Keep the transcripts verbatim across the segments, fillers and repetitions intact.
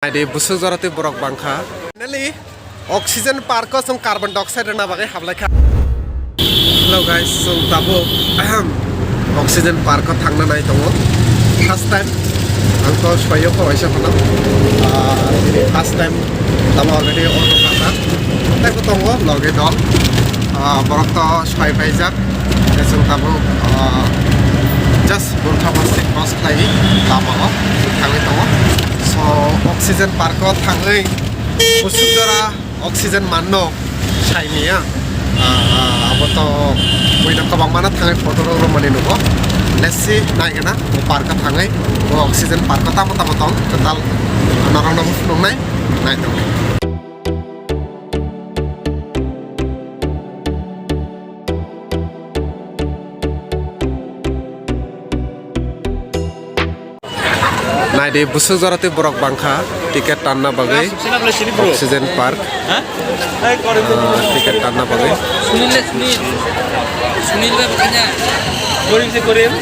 Naidi, busuk jora tei borok bangkha. Finally, oxygen park o chwng carbon dioxide rwna bagwi hablaikha. Hello guys, chwng tabuk, ahem, oxygen park o thangna nai tongo. First time, ang to soyo kho waisa phano. Ah, first time, tamo already auto kasa. Tei bo tongo, loge dol. Ah, borok to soi paijak. Tei chwng tabuk, ah, just Burkha Basti cross khlai lama o thangwi tongo. So, oxygen park o thangwi busuk jora oxygen manno saimiya. Ah, ah, abo to buino kwbangmano thangwi photo rok romani nugo. Let's see, naigana o park o thangwi, o oxygen park o tamo tamo tong, kwtal norokno phunuknai, nai tong. Naidi, busuk jora tei borok bangkha ticket tanna bagwi oxygen park, ah, ticket tanna bagwi. Sunil le, Sunil. Sunil le bakanya. Gorib se gorib.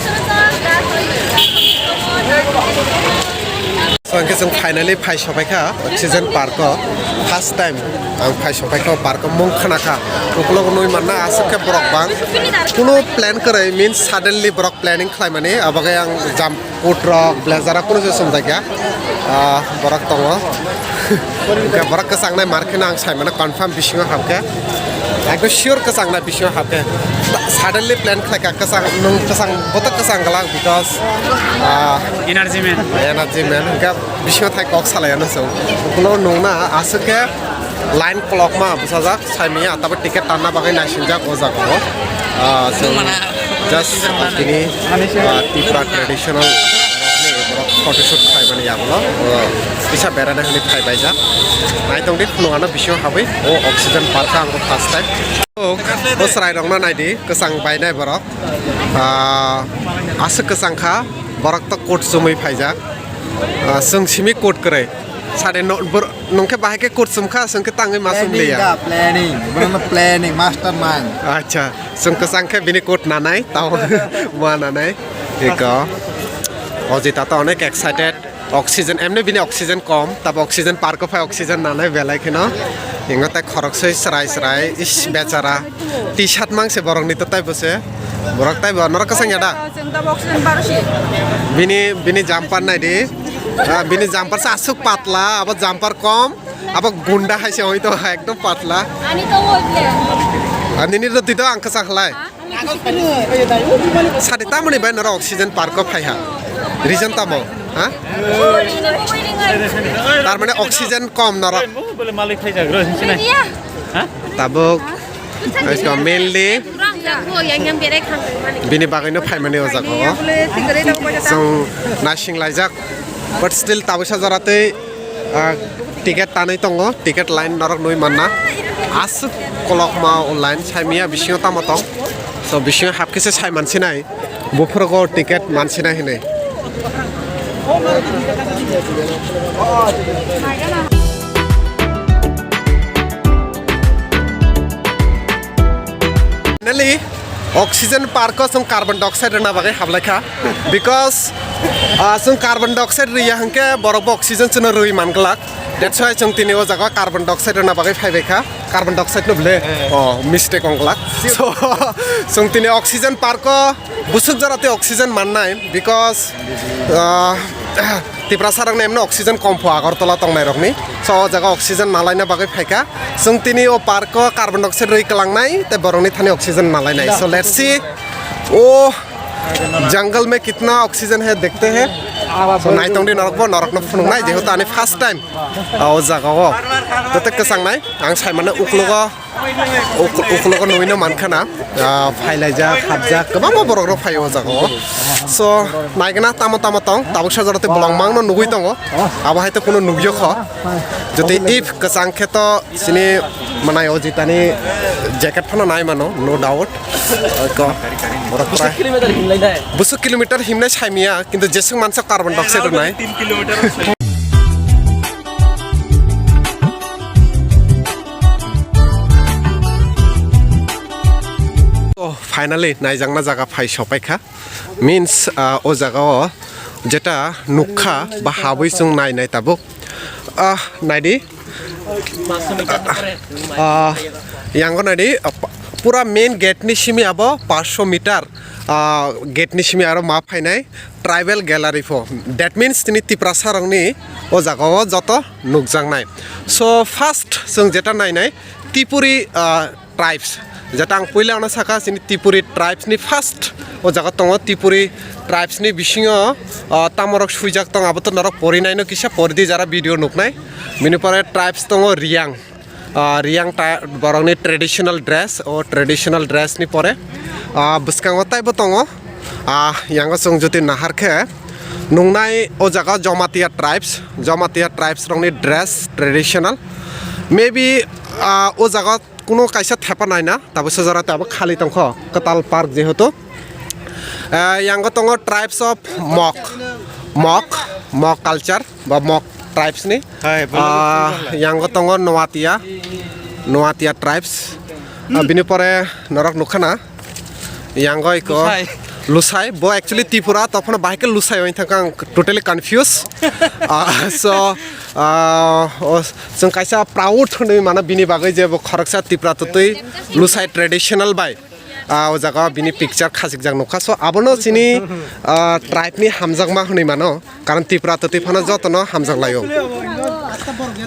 So, hwnkhe chwng finally phai sopaikha oxygen park o. First time ang phai sopaikha o park o, mung khnakha. Ukulok nwi manna aswk khe borok bang. Kuno plan kwrwi, means suddenly borok planning khlaimani, abo khe ang jump coat rok, blazer rok kuno se chumjakya. Ah, borok tongo. Hwnkhe borok kwchangnai mar kheno ang saimano confirm bisingo habkhe. Ekdom sure kwchangnai bisingo habkhe. Suddenly plan khlaikha kwchang, nwng kwchang, bothop kwchang glak because, ah, energy man. Energy man. Hwnkhe bisingo thai kok salai ano chwng. Ukulok nungna aswk khe line kolokma bwsajak. Saimanya, tabuk ticket tanna bagwi naisingjak o jaga o. Ah, so, just, ah, tini, ah, Tipra traditional photoshoot khlaimani yagulo, ah, kisa berana hwnwi phaibaijak. Naitongdi phunukano bisingo habwi o oxygen park ang first time. O, o chwrairokno naidi, kwchang bainai borok. Ah, aswk kwchang kha, borok to coat chumui phaijak. Ah, chwng simi coat kwrwi. Sade no, bor-, nungkhe bahai khe coat chumkha, chwng khe tangwi ma chumliya. Planning da, planning. Borokno planning, mastermind. Acha, chwng kwchang khe bini coat nanai, tamo ma nanai. Eko. Ojita to onek excited. Oxygen, emni bini oxygen kom, tabo oxygen park o phai oxygen nanai belai kheno. Ingo tai khoroksoi srai srai, is bechara. T-shirt mang se borokni to tai bo se. Borok tai bo norok kwchang ya da? Chwng tabo oxygen park o si. Bini, bini jumper naidi. Ah, bini jumper se aswk patla, abo jumper kom, abo gunda hai se hoi to ekdom patla. Ani to hoi ble. Ani ni to tito ang kwchang khlai. Ha? Sadi tamoni bai norok oxygen park o phai ha? Reason tamo? Ha? Tar mane oxygen kom norok. Bole malik khai jagro, sinai. Ha? Tabuk, oito mainly bini bagwino phaimani o jaga o. Chwng naising laijak, but still tabuksa jora tei, ah, ticket tanwi tongo, ticket line norok nui manna. Aswk kolokma o line, saimanya bisingo tamo tong. So bisingo hapkhe se sai mansinai. Buphuru go ticket mansinai hinwi. Finally, oxygen park o chwng carbon dioxide rwna bagwi hablaikha. Because, ah, chwng carbon dioxide rwya hwnkhe borok bo oxygen chwngno rwi manglak. That's why chwng tini o jaga carbon dioxide rwna bagwi phaibaikha. Carbon dioxide no ble? Eh. Oh, mistake ongglak. So, chwng tini oxygen park o busuk jora tei oxygen mannai, because, ah, Tiprasa rokni emno oxygen kom pho Agartala tongnai rokni. So, o jaga oxygen nalaina bagwi phaikha. Chwng tini o park o carbon dioxide rwi kwlangnai, tei borokni thani oxygen nalainai. So, let's see. Oh, जंगल में कितना ऑक्सीजन है, देखते हैं। So, naitongdi norokbo, norokno phunuknai, jehetu ani first time, ah, o jaga o. Joto kwchangnai, ang saimano uklogo, uk-, uklogo nuino mankha na, ah, phailaijak, hapjak, kwbangma borok rok phaio o jaga o. So, naigwna tamo tamo tong, tabuksa jora tei bolong mangno nugwi tongo. Abo hai to kuno nugyo kho. Jotoi if kwchang khe to chini manai o jitani jacket phano nai mano, no doubt. Ko, borok prai. Kilometer himlai nai. Busuk kilometer himnai saimanya, kintu jeswk mansa carbon dioxide rwnai. Tin kilometer. Oh, finally, naijakna jaga phai sopaikha. Means, ah, o jaga o jeta nukha ba habwi chwng nai nai tabuk. ah, naidi. Ah, yango naidi, ah, pa-, pura main gate ni simi abo paanch sho meter, ah, gate ni simi aro ma phainai tribal gallery pho. That means tini Tiprasa rokni o jaga o joto nukjaknai. So first chwng jeta nainai Tipuri, ah, tribes. Jeta ang puila ano saka chini Tipuri tribes ni first o jaga tongo. Tipuri tribes ni bisingo, ah, tamorok swijak tong abo to norok pori naino kisa pori di jara video nuknai. Bini pore tribes tongo Riang. Ah, Riang ta borokni traditional dress, o traditional dress ni pore, ah, bwskango taibo tongo. Ah, yango chwng jodi nahar khe nungnai o jaga Jomatia tribes, Jomatia tribes rokni dress traditional. Maybe, ah, o jaga kuno kaisa thepa naina, tabuk sojora tabuk khali tongkho, kwtal park jehetu. Eh, yango tongo tribes of Mok, Mok, Mok culture ba Mok tribes ni. Hai, bwlwng Ah, bwlwng. Yango tongo Noatia, Noatia tribes. Ah, bini pore norok nukhana, yango iko Lusai. Lusai, bo actually Tripura, tokphano bahai khe Lusai wng thangkha, ang totally confused. Ah, so, ah, o, chwng kaisa proud hwnwi mano bini bagwi je bo khoroksa Tipra twtwi Lusai traditional bai. Ah, o jaga bini picture khachikjak nukha. So, abono chini, ah, tribe ni hamjakma hwnwi mano. Karon Tripura twtwi phano jotono hamjak laio.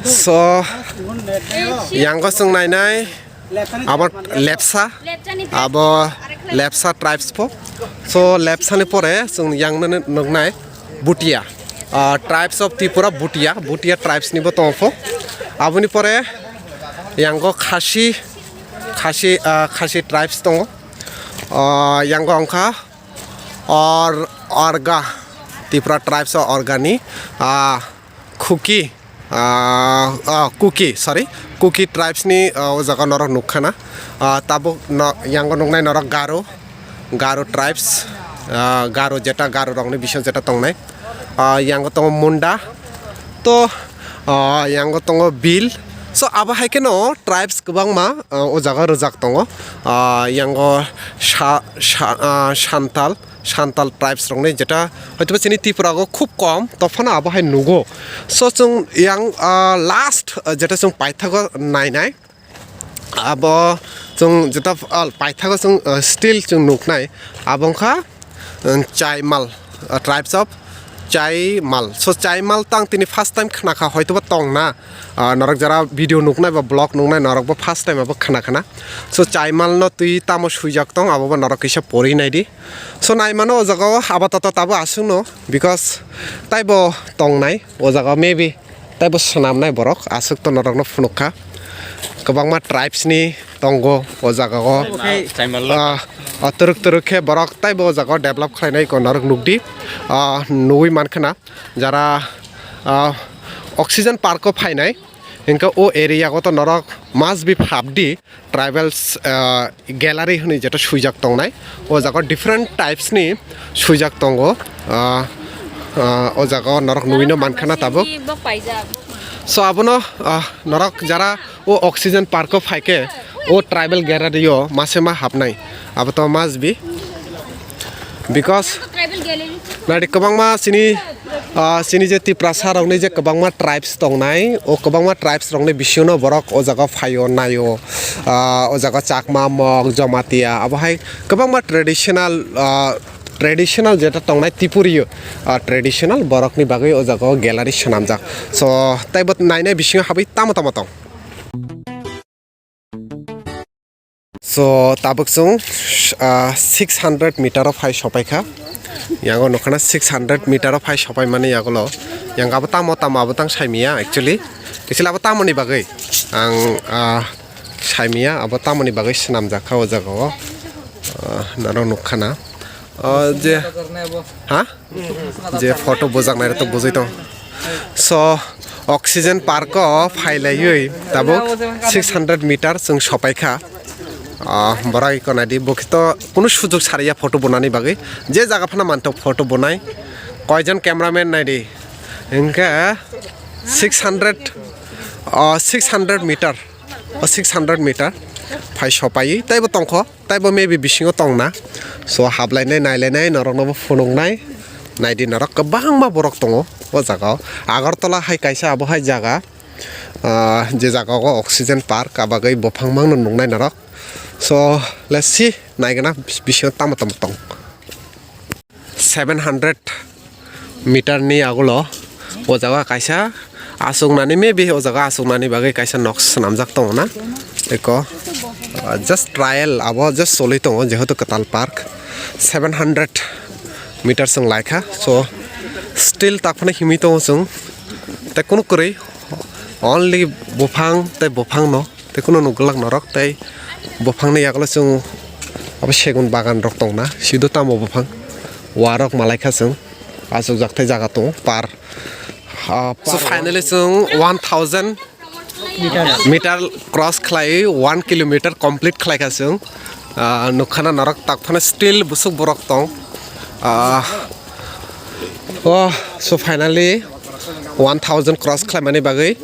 So, yango chwng nainai abo Lepsa, abo Lepsa tribes pho. So, Lepsa ni pore chwng yang nuknai Bhutia. Ah, tribes of Tripura Bhutia, Bhutia tribes ni bo tongo pho. Aboni pore yango Khasi, Khasi, ah, Khasi tribes tongo. Ah, yango wngkha Or-, Orga, Tripura tribes o Orga ni, ah, Khuki, ah, ah, Kuki, sorry, Kuki tribes ni, ah, o jaga norok nukkhana. Ah, tabuk no, yango nuknai norok Garo, Garo tribes, ah, Garo jeta, Garo rokni bisingo jeta tongnai. Ah, yango tongo Munda, to, ah, yango tongo Bil. So, abo hai kheno tribes kwbangma, ah, o jaga rwjak tongo. Ah, yango Sa-, Sa-, ah, Santal, Santal tribes rokni jeta hoitoba chini Tripura o khub kom, tophano abo hai nugo. So, chwng yang, ah, last, ah, jeta chwng paithago nainai. Abo chwng jeta, ah, paithago chwng, ah, still chwng nuknai. Abo wngkha, um, Chaimal, ah, tribes of Chaimal. So, Chaimal tang tini first time khnakha, hoitoba tongna. Ah, norok jara video nuknai ba vlog nuknai norok bo first time abo khna khna. So, Chaimal no twi tamo swijak tong, abo bo norok kisa pori nai di. So, nai mano o jaga o apatot tabuk aswk no, because taibo tongnai o jaga o, maybe taibo swnamnai borok aswk to norok no phunuk kha. Kwbangma tribes ni tongo o jaga o. Chaimal. Ah, ah, twrwk twrwk khe borok taibo o jaga o develop khlainai ko norok nuk di. Ah, nugwi man khna. Jara, ah, oxygen park o phainai, hinkhe o area o to norok must be phap di tribals, ah, gallery hwnwi jeta swijak tongnai. O jaga o different types ni swijak tongo. Ah, ah, o jaga o norok nugwino man khana tabuk. So abono, ah, norok jara o oxygen park o phaikhe o tribal gallery o mase ma hapnai, abo to must be, because nadi kwbangma chini, ah, chini je Tiprasa rokni je kwbangma tribes tongnai, o kwbangma tribes rokni bisingo borok o jaga phaio naio, ah, o jaga Chakma, Mok, Jomatia, abo hai kwbangma traditional, ah, traditional jeta tongnai Tipurio, ah, traditional borokni bagwi o jaga o gallery swnamjak. So taibo nainai bisingo habwi tamo tamo tong. So, tabuk chwng, ah, six hundred meter o phai sopai kha. Yango nukha na six hundred meter o phai sopai mani yagulo. Yang abo tamo tamo abo tang sai miya actually. Actually abo tamo ni bagwi ang, ah, sai miya abo tamo ni bagwi swnamjak kha o jaga o. Ah, norok nukha na. Ah, je, ha? Je photo bujaknai rok to bujui tong. So, oxygen park o phailaiwi tabuk six hundred meter chwng sopai kha. Ah, borai iko naidi, bo khe to kunu sujok sariya photo bunani bagwi. Je jaga phano mantok photo bunai. Koijon cameraman naidi? Hinkhe six hundred, ah, six hundred meter. O six hundred meter phai sopai taibo tongkho, taibo maybe bisingo tongna. So hablainai, nailainai, norokno bo phunuknai. Naidi norok kwbangma borok tongo. O jaga o Agartala hai kaisa abo hai jaga, ah, je jaga o oxygen park, abagwi buphang mangno nuknai norok. So, let's see, naigwna bisingo tamo tamo tong. Seven hundred meter ni agulo o jaga kaisa aswknani, maybe o jaga aswknani bagwi kaisa nok swnamjak tongo na. Eko, ah, just trial abo just choli tongo, jehetu kwtal park. Seven hundred meter chwng laikha, so still takphano himwi tongo chwng. Tei kunu kwrwi, only buphang tei buphang no. Tei kunu nuk glak norok tei buphangni yagulo chwng abo segun bagan rok tongna, sido tamo buphang warok malaikha chwng. Achukjak tei jaga tongo par. Ah, so finally chwng one thousand meter cross khlai, one kilometer complete khlaikha chwng. Ah, nukkhana norok takphano still busuk borok tong. Ah, oh, so finally one thousand cross khlaimani bagwi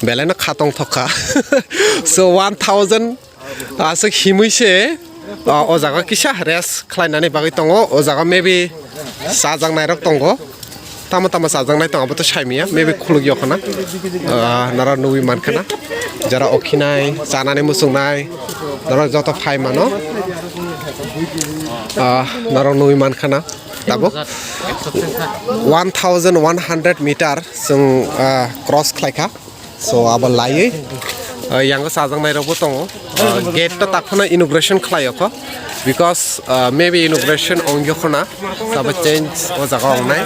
belai no kha tongthok kha. So one thousand aswk himwi se, ah, o jaga kisa rest khlainani bagwi tongo. O jaga maybe chajaknairok tongo, tamo tamo chajaknai tongo, abo to saimanya, maybe khuluk yok khna. Ah, nara nugwi mankha na, jara okhinai, chanani muchungnai, norok joto phai mano. Ah, norok nugwi mankha na. Tabuk one thousand one hundred meter chwng, ah, cross khlaikha. So abo laiwi, ah, yango chajaknai rokbo tongo. Ah, gate to takphano inauguration khlai okho, because, ah, maybe inauguration ongyo khona, sabo change o jaga ongnai.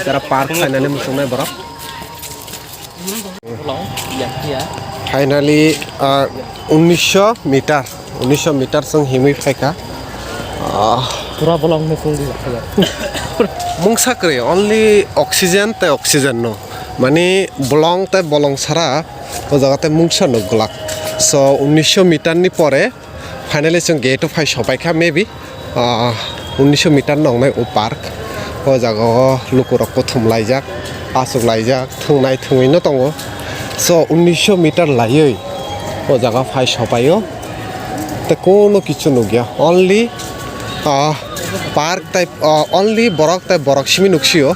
Jara park khlainani muchungnai borok. Finally, ah, unnisho meter, unnisho meter chwng himwi phaikha. Ah, pura bolong no chwng di jakha. Mungsa kwrwi, only oxygen tei oxygen no. Mani bolong tei bolong sara o jaga tei mungsa nuk glak. So, unnisho meter ni pore finally chwng gate o phai sopaikha, maybe, ah, unnisho meter nongnai o park. O jaga o lukurok kuthum laijak, achuk laijak, thwngnai thwngwi no tongo. So, unnisho meter laiwi o jaga phai sopaio. Tei kono kichu nukya. Only, ah, park tei, ah, only borok tei borok simi nuksio.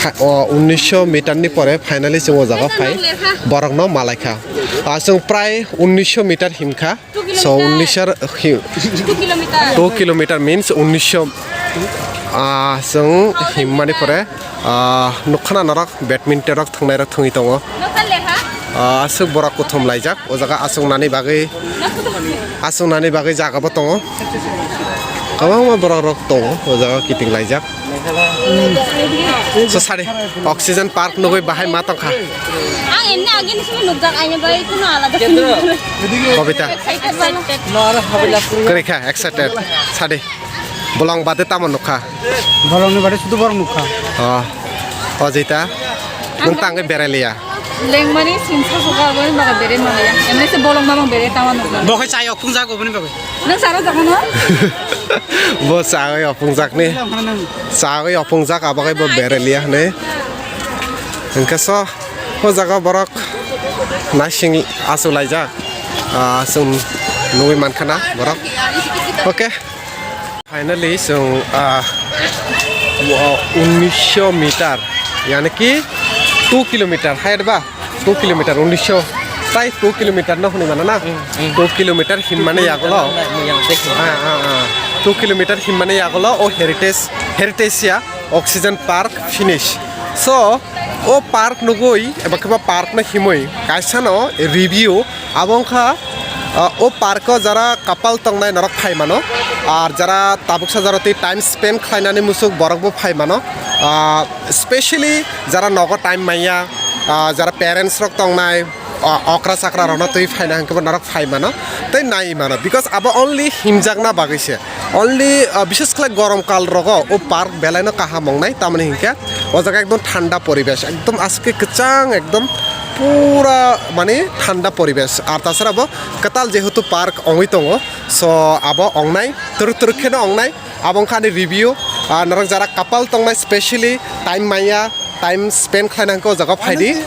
Pha-, o, unnisho meter ni pore finally chwng o jaga phai borokno malaikha. Ah, chwng prai unnisho meter himkha. So, unnisho hi-, two kilometer. Two kilometer means unnisho, ah, chwng himmani pore, ah, nukkhana norok badminton rok thwngnai rok thwngwi tongo. Ah, aswk borok kuthum laijak, o jaga achuknani bagwi, achuknani bagwi jaga bo tongo. Kwbangma borok rok tongo o jaga kiting laijak. So sari, oxygen park nugwi bahai ma tongkha. Ang emni agini simi nukjak, aini bai kuno alada simi. Kobita. Excited bana. Kwrwi kha, excited. Sadi. Bolong bade tamo nukha? Bolongni bade sudu borok nukha. Oh. O jita. Nwng tangwi berai liya. Lengmani singsa soka aboni baga bere maliya. Emne se bolong mamang bere tama nukha. Bo khe chai ophung jago boni baga. Nang saro jago no? Bo chagwi ophung jakni. Chagwi ophung jak abagai bo bere liya hwnwi. Hwnkhe so o jaga borok naising achu laijak. Ah, chwng nugwi mankha na borok. Okay. Finally, chwng, ah, o unnisho meter, yani ki two kilometer, hai ba? Two kilometer, unnisho, tai two kilometer no hwnwi mano na? Hmm, hmm. Two kilometer himmani yagulo. Yang tei Ah, ah, ah. Two kilometer himmani yagulo, o heritage, heritage ya, oxygen park finish. So, o park nugwi, eba khe ba park no himwi, kaisa no review, abo wngkha, ah, o park o jara couple tongnai norok phai mano, ar jara tabuksa jara twi time spend khlainani muchuk borok bo phai mano. Ah, specially jara nogo time manya, ah, jara parents rok tongnai, ah, okra chakra rokno twi phaina hwnkhe bo norok phai mano tei nai mano, because abo only himjakna bagwi se. Only, ah, bishes khlai gorom kal rogo o park belai no kaham wngnai, tamoni hinkhe o jaga ekdom thanda poribesh, ekdom aske kwchang, ekdom pura mane thanda poribesh. Ar tasara bo kwtal jehetu park wngwi tongo, so abo wngnai, twrwk twrwk kheno wngnai. Abo wngkha ani review. Ah, norok jara couple tongnai, specially time manya, time spend khlaina hwnkhe o jaga phaidi.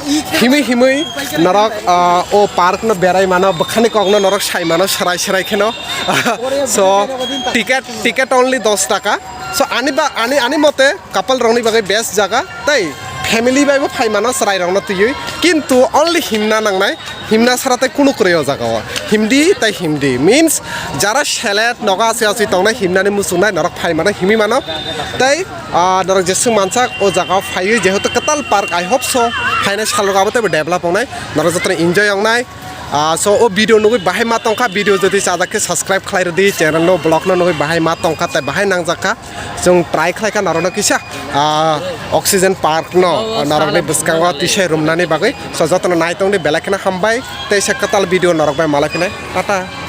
Himwi himwi norok, ah, o park no berai mano, bwkhani kok no norok sai mano, serai serai kheno. So, ticket, ticket only dos taka. So, ani ba, ani, ani mote couple rokni bagwi best jaga, tei Family bai bo phai mano chwrai rokno twiwi, kintu only himna nangnai, himna sara tei kunu kwrwi o jaga o. Himdi tei himdi means jara selet nogo aswi aswi tongnai himnani muchungnai norok phai mano himwi mano. Tei ah, norok jeswk mansak o jaga o phaiwi jehetu kwtal park, I hope so phainai salrogo abo teibo develop wngnai, norok jotono enjoy wngnai. Ah, so o video nugwi bahai ma tongkha, video jodi chajak khe subscribe khlai rwdi, channel no vlog no nugwi bahai ma tongkha tei bahai nangjak kha. Chwng try khlai kha norokno kisa, ah, oxygen park no, oh, norokni bwskango tisai rumnani bagwi. So jotono nai tongdi belai kheno hambai tei se kwtal video norok bai malai phinai. Tata.